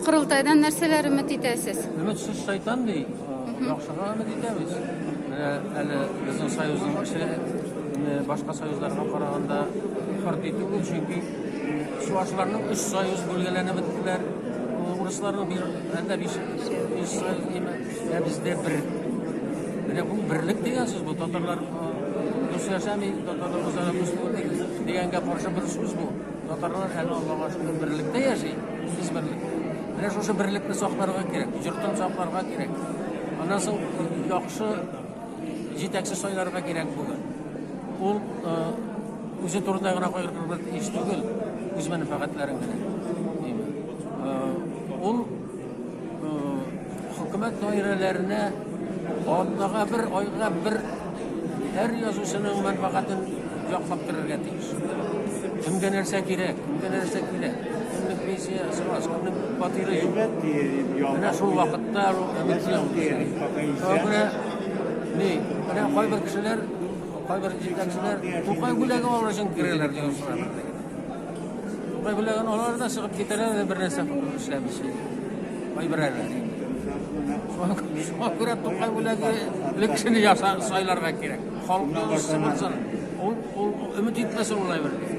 Корылтайдан нәрсәләр өмет итәсез? Өметсез шайтан ди. Яхшыга өмет итәбез. Менә әле безнең союзның эше башка союзларга караганда хөрти түгел, чөнки чувашларның өч союз бүлгәләнеп беттеләр. Урысларның бер, әллә биш, биш союз димә, ә бездә бер. Менә бу берлек дигән сүз бу. Татарлар дус яшәми, татарлар үзара дус түгел дигәнгә каршы бер сүз бу. Татарлар әле Аллага шөкер берлектә яши, без берлектә. Менә шушы берлекне сакларга кирәк, йортын сакларга кирәк. Аннан соң яхшы җитәкче сайларга кирәк бүген. Ул үзе турында гына кайгыртырга тиеш түгел, үз мәнфәгатьләрен генә. Ул хөкүмәт даирәләренә атнага бер, айга бер һәр язучының мәнфәгатен яклап керергә тиеш. Кемгә нәрсә кирәк, кемгә нәрсә кирәк, кемнең пенсиясе аз, кемнең фатиры юк. Менә шул вакытта Шуңа ни, менә кайбер кешеләр, кайбер җитәкчеләр Тукай бүләге алыр өчен керәләр дигән сорау. Тукай бүләген алар да чыгып китәләр дә бер нәрсә эшләмичә. Кайберәүләр. Шуңа күрә Тукай бүләге кешене сайларга кирәк. Халыкның үз булсын. Ул, ул өмет итмәсен улай бер.